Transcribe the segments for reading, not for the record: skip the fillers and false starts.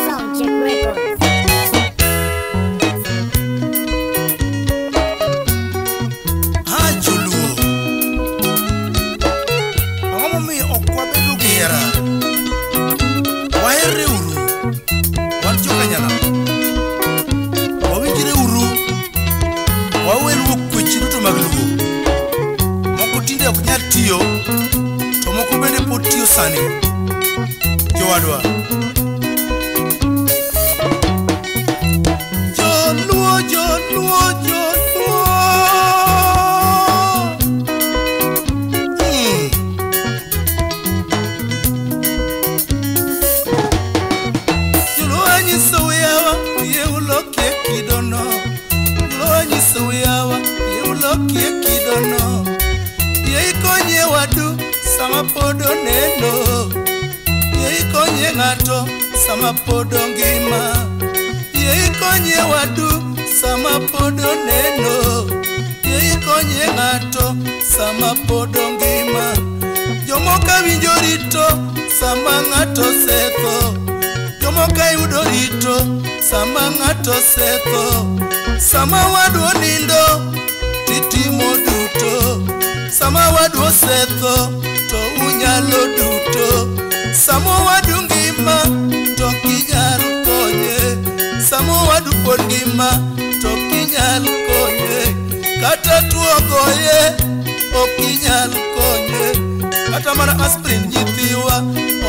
Soundcheck Records. Ha Joluo, ang'o momiyo ok wabedo gi hera? Waherre uru, wan joka nyanam. Wawinjre uru, wawe luwo kweche duto mag luo. Moko tinde ok nyal tiyo, to moko bende pod tiyo sani. Jowadwa. Joluo, Joluo, Joluo. Joluo anyiso yawa, yie ulokie kidono. Joluo anyiso yawa, yie ulokie kidono. Yie ikonye wadu sama pod oneno. Yie ikonye ng'ato sama pod ongima. Yie ikonye wadu sama pod oneno. Yie ikonye ng'ato sama pod ongima. Jomoko winjo rito sama ng'ato osetho. Jomoko yudo rito sama ng'ato osetho. Sama wadu onindo titimo duto. Sama wadu osetho to unyalo duto. Sama wadu ngima to ok inyal konye. Sama wadu pod ngima to ok inyal konye. Kata tuo goye ok inyal konye. Kata mana aspirin nyithiwa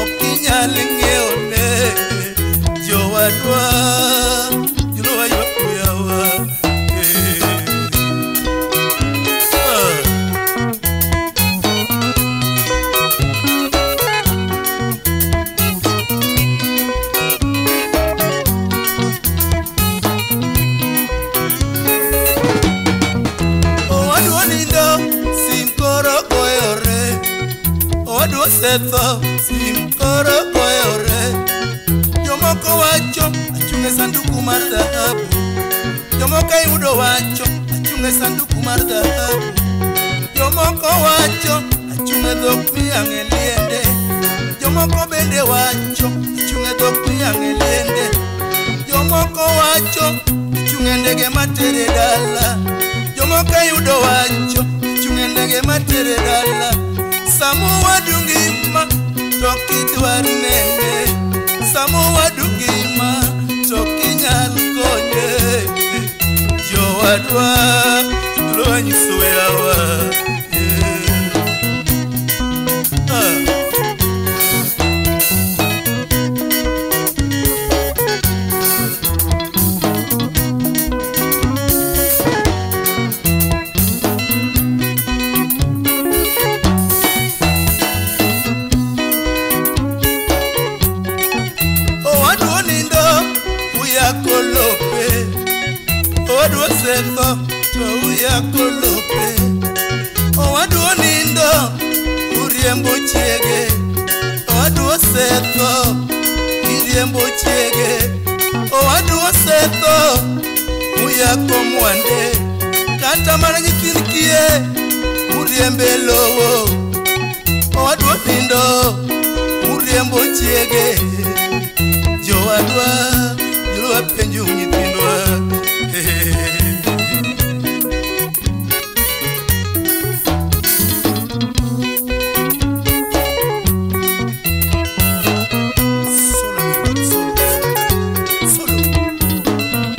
ok inyal ng'iewne. Jowadwa, Joluo ywak yawa. Owadu onindo, sim koro goyore. Owadu osetho, sim koro goyore. Jomoko wacho, achung' e sanduku mar dhahabu. Jomoko yudo wacho, achung' e sanduku mar dhahabu. Jomoko wacho, achung' e dhok miyang'e liende. Jomoko bende wacho, achung' e dhok miyang'e liende. Jomoko wacho, achung' e ndege matere dala. Jomoko yudo wacho, achung' e ndege matere dala. Sama owadu ngima to ok idwar nene. Sama owadu ngima to ok inyal konye. Jowadwa, Joluo anyiso yawa. Owadu onindo, uyako lope. Owadu osetho, to uyako lope. Owadu onindo, uriembo chiege. Owadu osetho, iriembo chiege. Owadu osetho, uyako mwande. Kata mana nyithind kiye, uriembe lowo. Owadu onindo, uriembo chiege. Jowadwa, Joluo apenjo nyithindwa. Solo, solo, solo.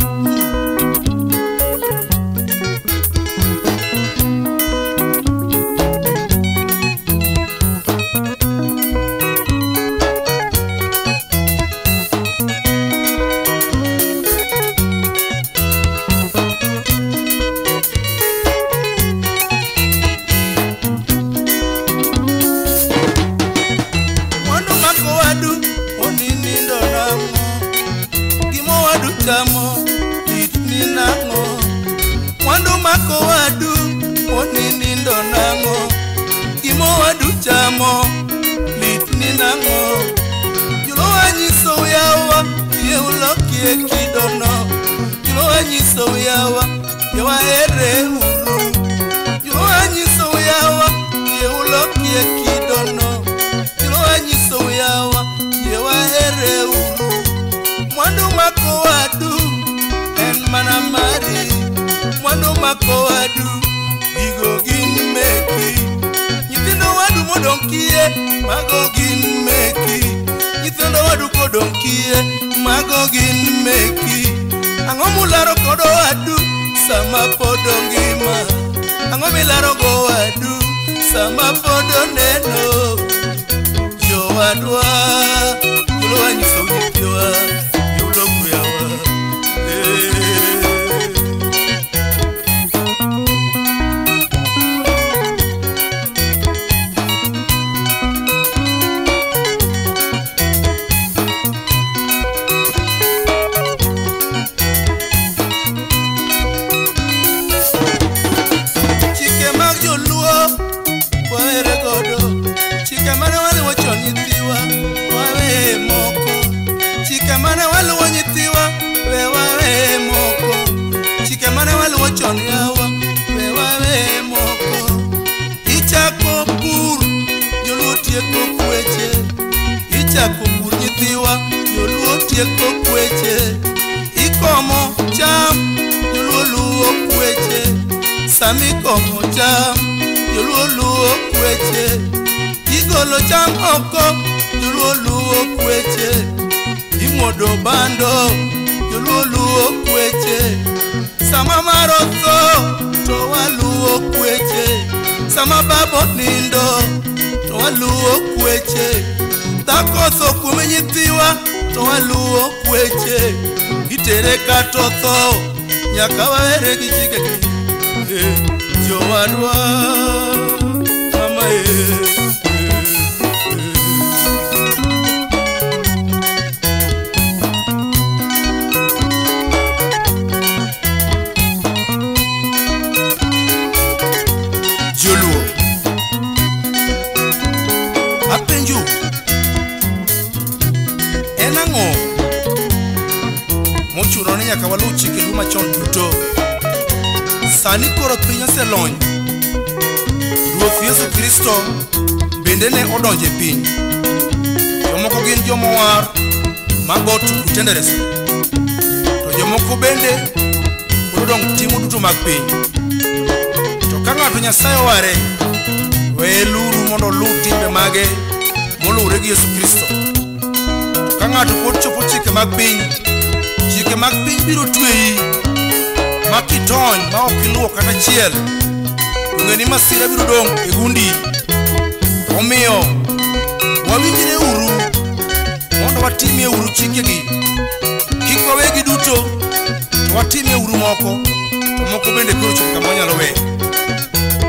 Mwandu mako wadu oninindo nang'o? Gima owadu chamo litni nang'o? Mwandu mako wadu oninindo nang'o? Gima owadu chamo litni nang'o? Joluo anyiso yawa, yie ulokie kidono. Joluo anyiso yawa, yie waherre uru. Joluo anyiso yawa, yie ulokie kidono. Joluo anyiso yawa, yie waherre kie, mago gin meki. Nyithindo wadu kodong' kie, mago gin meki. Ang'o mularo kod owadu sama pod ongima? Ang'o milaro go owadu sama pod oneno? Jowadwa, joluo anyiso nyithiwa, yudo kuyawa. Chike mag joluo wahere godo, chike mane waluwo chon nyithiwa waweye moko. Chike mane waluwo nyithiwa we waweye moko. Chike mane waluwo chon yawa we waweye moko. Ichako pur joluo tieko kweche, ichako pur nyithiwa joluo tieko kweche. Ikomo cham joluo luwo kweche, sami komo cham joluo luwo kweche. Igolo cham oko joluo luwo kweche, imuodo bando joluo luwo kweche. Sama maro tho to waluwo kweche, sama baba nindo to waluwo kweche. Dhako otho kuom nyithiwa to waluwo kweche. Itere kata otho nyaka wawere gi chikegi. Jowadwa mama Joluo, apenjo, en ang'o mochuno ni nyaka waluw chike luo machon duto? Sani koro piny oselony. Ruoth Yesu Kristo bende ne odonjo e piny. Jomoko gin jomowar mago to tenderes, to jomoko bende pod odong' timo duto mag piny. To ka ng'ato Nyasaye oware, weye luru mondo oluw timbe mage moluwore gi Yesu Kristo. To ka ng'ato pod chopo chike mag piny, chike mag piny biro tweyi ma kitony ma ok iluwo kata achiel, to ng'e ni masira biro dong' e gundi. Omiyo wawinjre uru mondo watimie uru chikegi. Kik wawegi duto, to watimie uru moko, to moko bende koro chopo kama wanyalo weyo.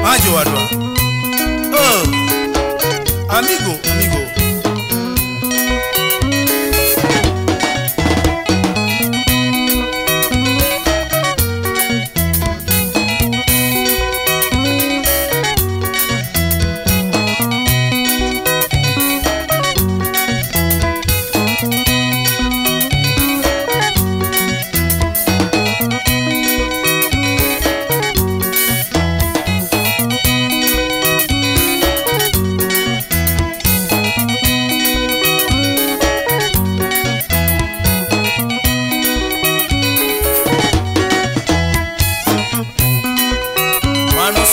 Ma jowadwa. Oh, amigo, amigo.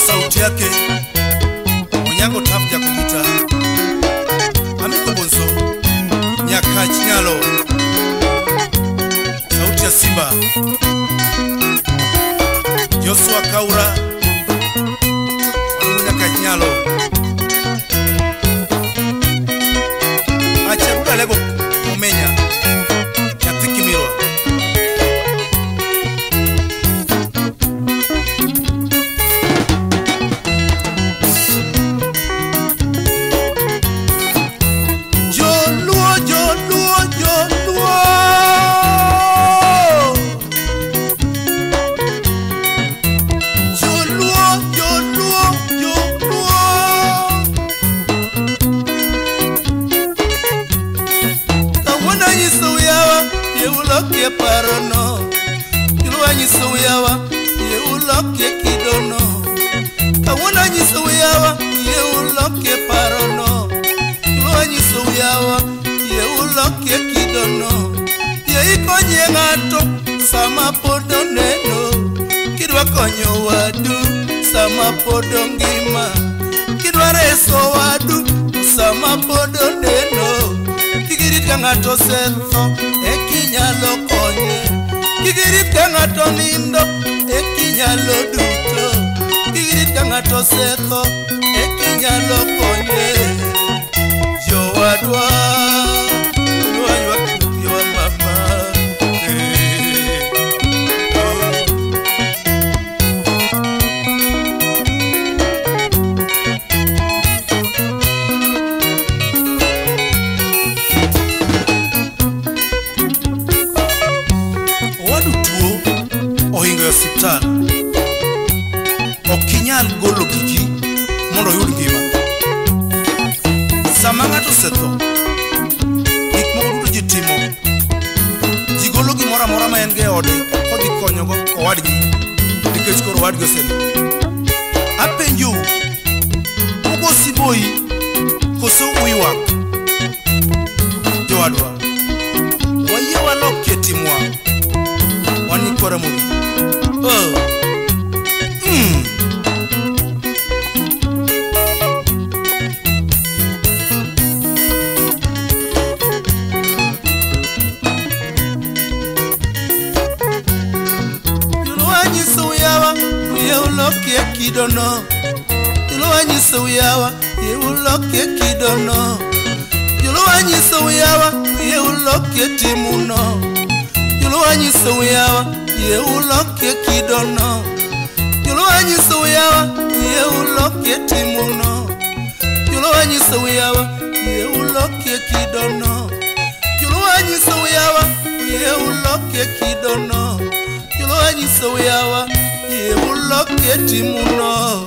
Sauti yake Onyango Taf Jakobita, Amiko Bonso Nyakach Nyalo, sauti ya Simba Joshua Kaura Nyakach Nyalo, Acharuda Lego Omenya Nyathi Kimirwa. Joluo, Joluo, Joluo. Joluo, Joluo, Joluo. Kawuono anyisou yawa, yie ulokie parono. Joluo anyisou yawa, yie ulokie kidono. Kawuono anyisou yawa, yie ulokie parono. Joluo anyisou yawa, yie ulokie kidono. Yie ikonye ng'ato sama pod oneno. Kidwa konyo wadu sama pod ongima. Kidwa reso wadu Sama pod oneno. Kik irit ka ng'ato osetho ekinyalo konye. Kik irit ka ng'ato nindo ekinyalo duto. Kik irit ka ng'ato osetho ekinyalo konye. Jowadwa waywak kiwa mama. Owadu tuo ohingo e osiptal. Ok inyal golo giki mondo oyud ngima. Sama ng'ato osetho, gik moko duto ji timo. Ji golo gimoro amora ma en go e ode kodhi konyogo owadgi nikech koro owadgi osetho. Apenjou, ugo siboi koso uywak? Jowadwa, wayie walokie timwa. Wan nyikwa Ramogi. Oh. Joluo anyisou yawa, yie ulokie kidono. Joluo anyisou yawa, yie ulokie kidono. Joluo anyisou yawa, yie ulokie timuno. Joluo anyisou yawa, yie ulokie kidono. Joluo anyisou yawa, yie ulokie timuno. Joluo anyisou yawa, yie ulokie kidono. Joluo anyisou yawa, yie ulokie kidono. Joluo anyisou yawa, yie ulokie timuno.